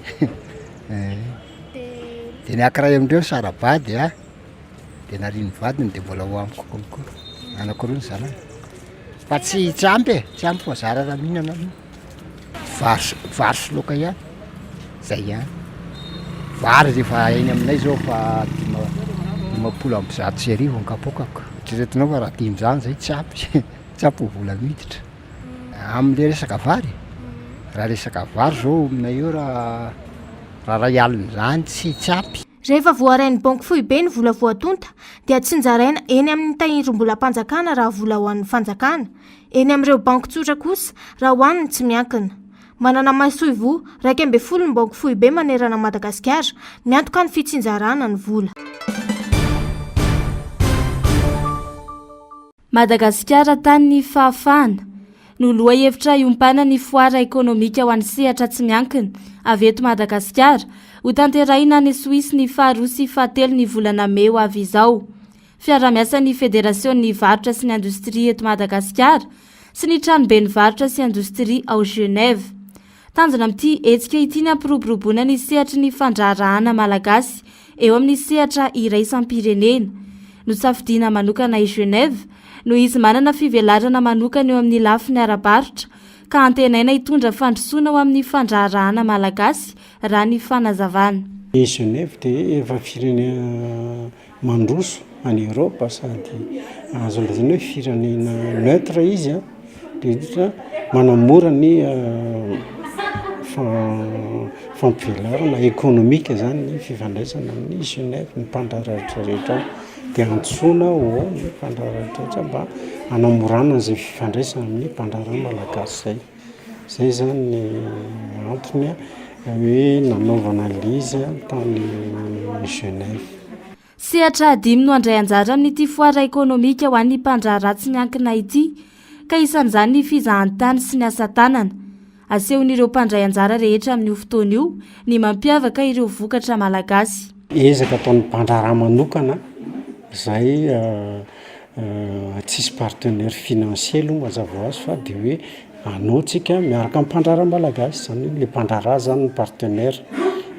de ny ankiray amindreo sara-bady a, de narian'ny vadiny de mbola ho amiko konko, anankiroa ny zanany, fa tsy tsy ampy e, tsy ampy fa zara raha mihinana aloha. Vary sy vary sy laoka ihany, zay ihany. Vary rehefa eny aminay zao fa dima- 1150 ny kapoakako, eritreretinao fa raha dimy zany zay tsy ampy, tsy ampy ny vola miditra. Am'le resaka vary, raha resaka vary zao aminay eo raha raha ray alina zany tsy tsy ampy. Rehefa voarain'ny Banky Foibe ny vola voatonta dia tsinjaraina eny amin'ny tahirim-bolam-panjakana raha vola ho an'ny fanjakana, Eny amin'ireo banky tsotra kosa raha ho an'ny tsy miankina. Manana masoivoho 11 ny banky foibe manerana an'i Madagasikara miantoka ny fitsinjarana ny vola. Madagasikara tanin'ny fahafahana no lohahevitra iompanan'ny foara ekonomika ho an'ny sehatra tsy miankina avy eto Madagasikara hotanterahina any Soisy ny faharoa sy fahatelo ny volana mey ho avy izao. Fiarahamiasan'ny Federasion'ny varotra sy ny indostria eto Madagasikara sy ny Tranoben'ny varotra sy indostria ao Genève. Tanjona amin'ity hetsika ity ny hampiroboroboana ny sehatry ny fandraharahana malagasy eo amin'ny sehatra iraisam-pirenena. Nosafidiana manokana i Genève noho izy manana fivelarana manokana eo amin'ny lafiny ara-barotra ka antenaina hitondra fandrosoana ho amin'ny fandraharahana malagasy raha ny fanazavana. I Genève dia efa firenena mandroso any Europe sady azo lazaina hoe firenena neutre izy an, dia manamora ny fampivelarana ekonomika zany ny fifandraisana amin'i Genève, ny mpandraharaha rehetra ao, dia antsoina ho ao ny mpandraharaha rehetra mba hanamorana an'izay fifandraisana amin'ny mpandraharaha malagasy izay. Zay zany ny antony hoe nanaovana an'ilay izy tany Genève. Sehatra dimy no handray anjara amin'ity foara ekonomika ho an'ny mpandraharaha tsy miankina ity, ka isan'izany ny fizahantany sy ny asa tanana. Asehon'ireo mpandray anjara rehetra amin'io fotoana io ny mampiavaka ireo vokatra malagasy. Ezaka ataon'ny mpandraharaha manokana izay tsisy partenaire financier aloha mazava ho azy fa dia hoe anao tsika miaraka amin'ny mpandraharaha malagasy, izany hoe ilay mpandraharaha izany no partenaire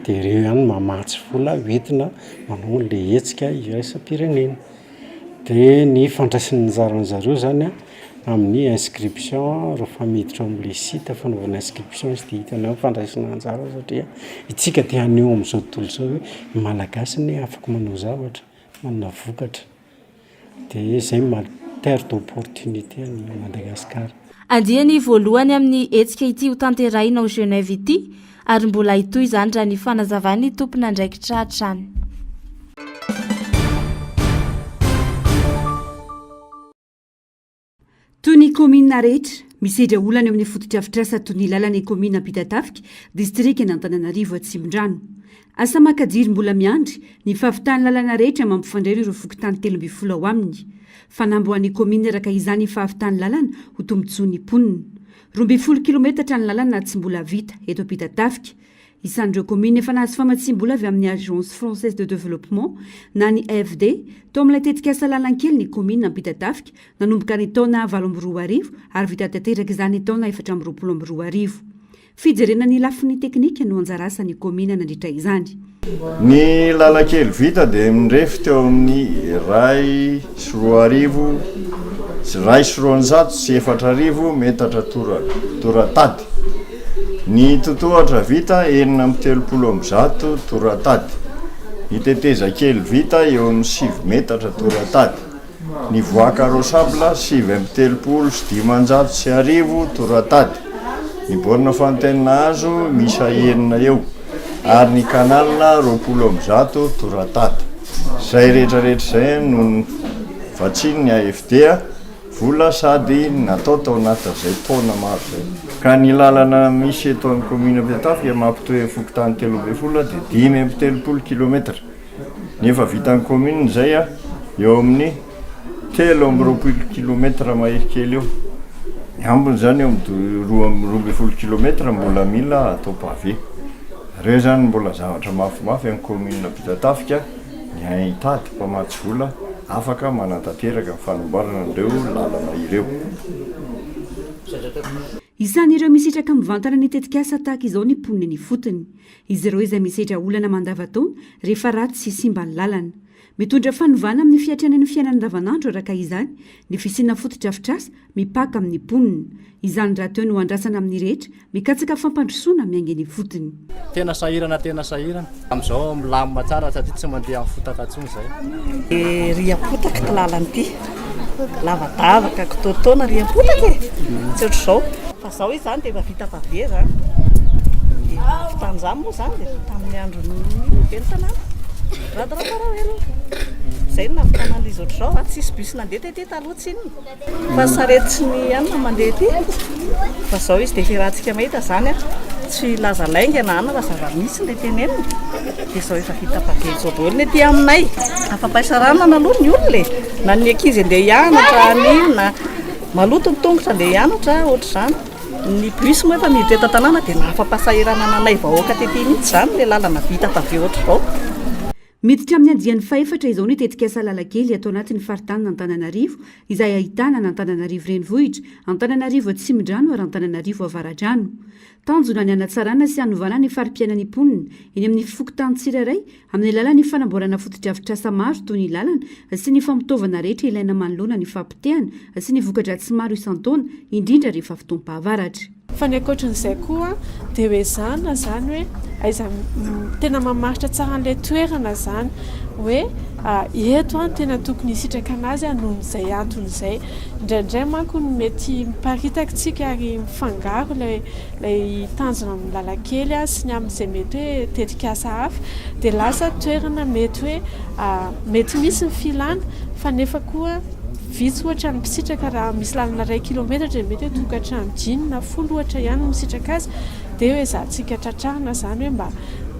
dia ireo ihany no mamatsy vola hoentina manao an'ilay hetsika iraisam-pirenena. Dia ny fandraisana anjaran'ny zareo izany an amin'ny inscription rehefa miditra ao amin'ilay site fanaovana inscription izy dia hitany ao ny fandraisana anjara satria isika te haneho amin'izao tontolo izao hoe ny malagasy anie afaka manao zavatra, manana vokatra. Dia izay no maha terre d'opportunité an'i Madagasikara. Andiany voalohany amin'ny hetsika ity hotanterahina ao Genève ity ary mbola hitohy izany raha ny fanazavan'ny tompon'andraikitra hatrany. Toy ny kaominina rehetra, misedra olana eo amin'ny fotodrafitrasa toy ny lalan'ny kaominina Ampitatafika, distrikan'Antananarivo Atsimondrano. Asa makadiry mbola miandry ny fahavitan'ny lalana rehetra mampifandray ireo fokontany 13 ao aminy. Fanamby ho an'ny kaominina araka izany ny fahavitan'ny lalana ho tombontsoan'ny mponina. 12 kilometatra ny lalana tsy mbola vita eto Ampitatafika. Isan'ireo kaominina efa nahazo famatsiam-bola avy amin'ny Agence Française de Développement na ny AFD tao amin'ilay tetikasa Lalankely ny kaominina Ampitatafika nanomboka ny taona 2008 ary vita tanteraka izany ny taona 2024. Fijerena ny lafiny teknika no anjara asan'ny kaominina nandritra izany. Ny lalan-kely vita dia mirefy teo amin'ny 2001 4201 metatra tora-tady. Ny totohatra vita 136 tora-tady. Ny tetezan-kely vita eo amin'ny sivy metatra tora-tady. Ny voie carrossable 1539 toratady. Ny borne fontaine hazo miisa enina eo ary ny canal 120 toratady. Izay rehetra rehetra izay no vatsian'ny AFD vola sady natao tao anatin'izay taona maro izay. Ka ny lalana misy eto amin'ny commune Ampitatafika mampitohy ny fokontany 13 dia 35 kilomètre. Ny efa vitan'ny commune izay eo amin'ny 23 kilomètre mahery kely eo. Ny ambiny izany eo amin'ny 12 kilomètre mbola mila atao pavé. Ireo izany mbola zavatra mafimafy amin'ny commune Ampitatafika ny hitady mpamatsy vola afaka manatanteraka ny fanamboarana an'ireo lalana ireo. Isan'ireo misitraka mivantana ny tetikasa tahaka izao ny mponina eny ifotony. Izy ireo izay misedra olana mandavantaona rehefa ratsy sy simba ny lalana. Mitondra fanovana amin'ny fiatrehana ny fiainana andavanandro araka izany ny fisiana fotodrafitrasa mipaka amin'ny mponina. Izany rahateo no andrasana amin'ny rehetra mikatsaka fampandrosoana miainga eny ifotony. Tena sahirana tena sahirana. Amin'izao milamina tsara satria tsy mandeha amin'ny fotaka intsony izay. Riam-potaka ity lalana ity. Lavadavaka, kitoatoana, riam-potaka e! Tsy ohatr'izao. Fa zao izy zany dia efa vita pavé zany. Dia nahavitan'izany moa zany dia tamin'ny andron'ny ben'ny tanàna. Rado Ramparaoelina. Izay no nahavitana an'ilay izy ohatr'izao a. Tsisy bus nandeha tety taloha tsinona. Fa sarety sy ny anona mandeha ety. Fa zao izy dia efa iarahantsika mahita zany a. Tsy hilaza lainga na anona fa zava-misy ilay tenenina. Dia zao efa vita pavé izao daholo ny aty aminay. Afa-pahasaranana aloha ny olona e. Na ny ankizy andeha hianatra, ny inona. Maloto ny tongotra andeha hianatra ohatr'izany. Ny bus moa efa miditra eto an-tanàna dia nahafa-pahasahiranana anay vahoaka tety mihitsy izany ilay lalana vita pavé ohatr'izao. Miditra amin'ny andiany fahefatra izao ny tetikasa Lalakely ato anatin'ny faritanin'Antananarivo izay ahitana an'Antananarivo Renivohitra, Antananarivo Atsimondrano ary Antananarivo Avaradrano. Tanjona ny hanatsarana sy hanovana ny fari-piainan'ny mponina eny amin'ny fokontany tsirairay amin'ny alalan'ny fanamboarana fotodrafitrasa maro toy ny lalana sy ny fampitaovana rehetra ilaina manoloana ny fahapotehana sy ny voka-dratsy maro isan-taona, indrindra rehefa fotoam-pahavaratra. Fa ny ankoatran'izay koa dia hoe ezahana izany hoe aiza tena mamaritra tsara an'ilay toerana izany hoe eto an tena tokony hisitraka an'azy aho noho izay antony izay. Indraindray manko no mety miparitaka isika ary mifangaro ilay ilay tanjona amin'ny lalan-kely sy ny amin'izay mety hoe tetikasa hafa dia lasa toerana mety hoe mety misy ny filana fa nefa koa vitsy ohatra ny mpisitraka raha misy lalana iray kilometatra dia mety hoe tokantrano dimy na folo ohatra ihany no misitraka azy dia hoe ezahantsika tratrarina izany hoe mba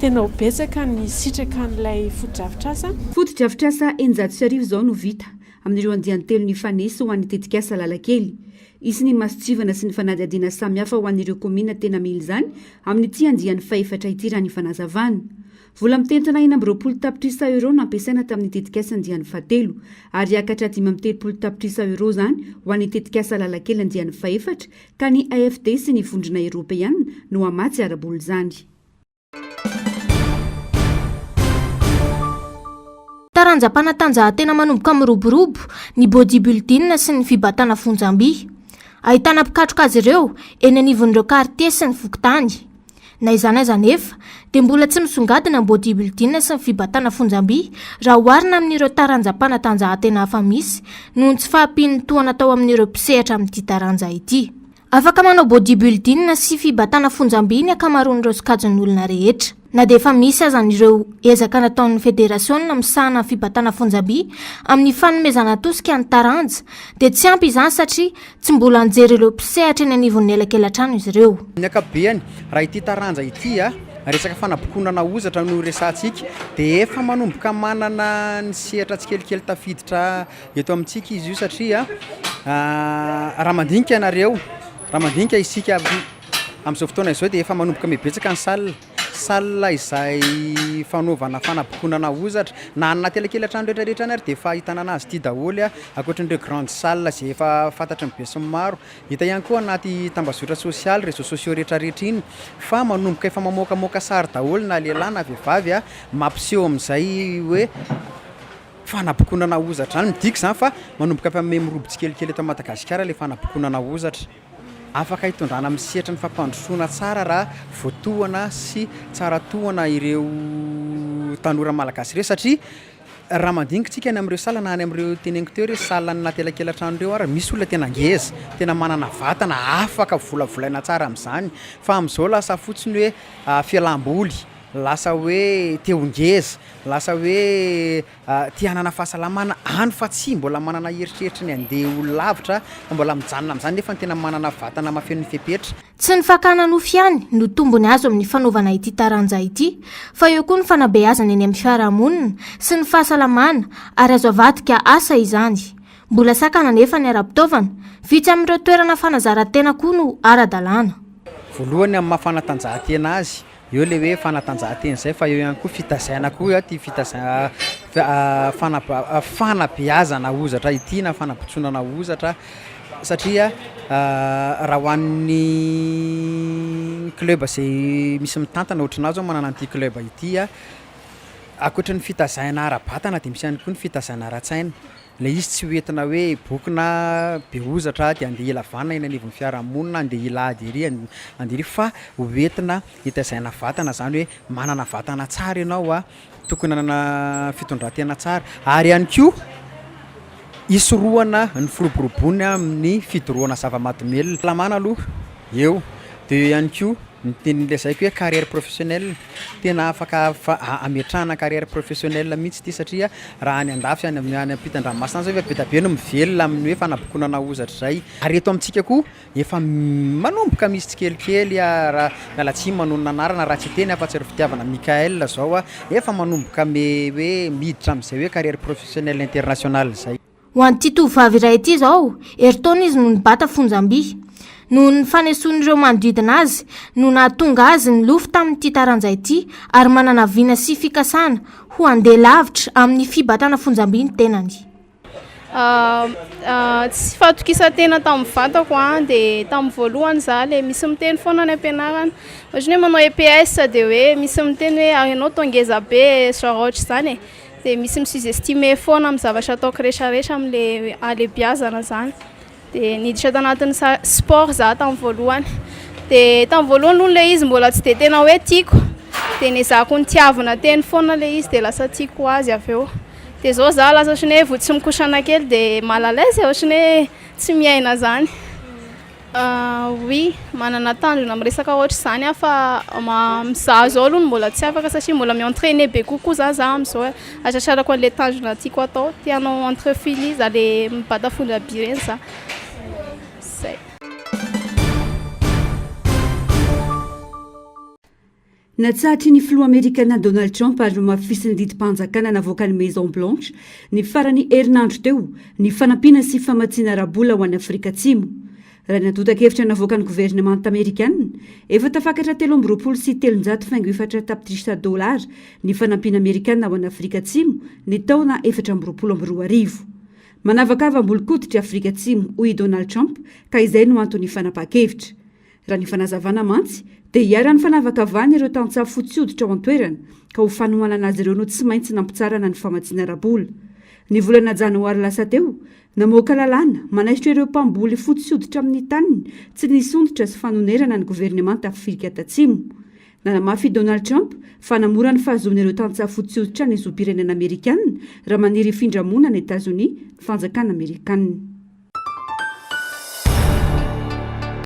tena ho betsaka ny hisitraka an'ilay fotodrafitrasa. Fotodrafitrasa 1600 izao no vita amin'ireo andiany telo nifanesy ho an'ny tetikasa Lalakely. Hisy ny mason-tsivana sy ny fanadihadiana samihafa ho an'ireo kaominina tena mila izany amin'ity andiany fahefatra ity raha ny fanazavana. Vola mitentina 26 tapitrisa euros nampiasaina tamin'ny tetikasa andiany fahatelo ary hiakatra 35 tapitrisa euros izany ho an'ny tetikasa Lalakely andiany fahefatra ka ny AFD sy ny Vondrona Eoropeana no hamatsy ara-bola izany. Taranjam-panatanjahantena manomboka miroborobo ny bodybuilding sy ny fibatana fonjam-by. Ahitana mpikatroka azy ireo eny anivon'ireo kartie sy ny fokontany. Na izany aza anefa dia mbola tsy misongadina ny bodybuilding sy ny fibatana fonjam-by raha oharina amin'ireo taranjam-panatanjahantena hafa misy noho ny tsy fahampian'ny tohana tao amin'ireo mpisehatra amin'ity taranja ity. Afaka manao bodybuilding sy fibatana fonjam-by ny ankamaroan'ireo sokajin'olona rehetra. Na dia efa misy aza ireo ezaka nataon'ny federasiona misahana ny fibatana fonjam-by amin'ny fanomezana tosika ny taranja dia tsy ampy izany satria tsy mbola nijery ireo mpisehatra eny anivon'ny elakelatrano izy ireo. Amin'ny ankapobeny, raha ity taranja ity, resaka fanabokonana hozatra no resahantsika, dia efa manomboka manana ny sehatra tsikelikely tafiditra eto amintsika izy io satria raha mandinika ianareo, raha mandinika isika amin'izao fotoana izao dia efa manomboka mihabetsaka ny salle, salle izay fanaovana fanabokonana hozatra na any anaty elakelan-trano rehetra rehetra any ary dia efa ahitana anazy ity daholo ankoatran'ireo grande salle izay efa fantatry ny besinimaro, hita ihany koa anaty tambazotra sosialy, réseaux sociaux rehetra rehetra iny fa manomboka efa mamoakamoaka sary daholo na lehilahy na vehivavy mampiseho amin'izay hoe Fanabokonana hozatra izany, midika izany fa manomboka efa miha-mirobo tsikelikely eto Madagasikara ilay fanabokonana hozatra. Afaka hitondrana amin'ny sehatry ny fampandrosoana tsara raha voatohana sy tsara tohana ireo tanora malagasy ireo satria. Raha mandinika tsika any amin'ireo salle na any amin'ireo teneniko teo ireo salle any anaty elakelatrano ireo ary misy olona tena ngeza, tena manana vatana afaka volavolaina tsara amin'izany fa amin'izao lasa fotsiny hoe fialam-boly, lasa hoe te ho ngeza, lasa hoe te hanana fahasalamana any fa tsy mbola manana eritreritry ny handeha ho lavitra fa mbola mijanona amin'izany nefa tena manana vatana mahafeno ny fepetra. Tsy ny fakana nofo ihany no tombony azo amin'ny fanaovana ity taranja ity fa eo koa ny fanabeazana eny amin'ny fiarahamonina sy ny fahasalamana ary azo avadika asa izany. Mbola sakana anefa ny ara-pitaovana, vitsy amin'ireo toerana fanazaran-tena koa no ara-dalàna. Voalohany amin'ny maha fanatanjahantena azy, Eo le hoe fanatanjahantena izay fa eo ihany koa fitazaina koa ity fitaza- fanaba- fanabeazana hozatra ity na fanabotsonana hozatra satria raha ho an'ny club izay misy mitantana ohatranà zao manana an'ity club ity a, ankoatry ny fitazaina ara-batana de misy ihany koa ny fitazaina ara-tsaina. Ilay izy tsy ho entina hoe bokona be hozatra dia andeha hila vanona eny anivon'ny fiarahamonina, andeha hila ady ery, andeha ery fa ho entina hitazaina vatana izany hoe manana vatana tsara ianao a, tokony hanana fitondran-tena tsara ary ihany koa hisorohana ny firoboroboana amin'ny fidorohana zava-mahadomelina. Fahasalamana aloha eo, dia eo ihany koa ny teny lazaiko hoe carrière professionnelle, tena afaka ametrahana carrière professionnelle mihitsy ity satria raha any andafy any amin'ny any ampitan-dranomasina any zao efa be dia be no mivelona amin'ny hoe fanabokonana hozatra izay, ary eto amintsika koa efa manomboka misy tsikelikely raha miala tsiny manonona anarana raha tsy hiteny afa-tsy ry Fitiavana Mickaël zao efa manomboka me hoe miditra amin'izay hoe carrière professionnelle internationale izay. Ho an'ity tovovavy iray ity izao, herintaona izy no nibata fonjam-by. Noho ny fanesoan'ireo manodidina azy no nahatonga azy nilofo tamin'ity taranja ity ary manana vina sy fikasana ho handeha lavitra amin'ny fibatana fonjam-by ny tenany. Tsy fahatokisan-tena tamin'ny vatako an, dia tamin'ny voalohany za le misy miteny foana any am-pianarana, ohatran'ny hoe manao EPS dia hoe misy miteny hoe ary ianao toa ngeza be genre ohatr'izany e. Dia misy mi-sous-estimer foana amin'ny zavatra ataoko retraretra amin'ilay halebiazana izany. Dia niditra tanatin'ny sa- sport za tamin'ny voalohany. Dia tamin'ny voalohany aloha ilay izy mbola tsy dia tena hoe tiako. Dia nezahako nitiavina teny foana ilay izy dia lasa tiako ho azy avy eo. Dia izao za lasa ohatran'ny hoe vao tsy mikotrana kely dia mal à l'aise e, ohatran'ny hoe tsy miaina izany. Oui, manana tanjona amin'ny resaka ohatr'izany aho fa amin'izaho izao aloha no mbola tsy afaka satria mbola mi-entrainer be kokoa za za amin'izao e, hatratrarako an'ilay tanjona tiako atao, te hanao haltérophilie za le mibata fonja-by ireny za, zay. Natsahatry ny filoha amerikana Donald Trump ary nohamafisin'ny didim-panjakana navoakan'ny Maison Blanche ny faran'ny herinandro teo ny fanampiana sy famatsiana ara-bola ho an'i Afrika Atsimo. Raha ny antontan-kevitra navoakan'ny governemanta amerikana, efa tafakatra 323 faingo efatra tapitrisa dolara ny fanampiana amerikana ho an'i Afrika Atsimo ny taona 2024. Manavakava-bolon-koditra i Afrika Atsimo, hoy i Donald Trump, ka izay no anton'ny fanapahan-kevitra. Raha ny fanazavana mantsy dia iharan'ny fanavakavahana ireo tantsaha fotsy hoditra ao an-toerana ka ho fanohanana azy ireo no tsy maintsy nampitsarana ny famatsiana ara-bola. Ny volana janoary lasa teo, namoaka lalàna manaisotra ireo mpamboly fotsy hoditra amin'ny taniny tsy nisondrotra sy fanonerana ny governemanta Afrika Tatsimo. Nanamafy i Donald Trump fa hanamora ny fahazoan'ireo tantsaha fotsy hoditra ny zom-pirenena amerikana raha maniry hifindra monina any Etazonia ny fanjakana amerikana.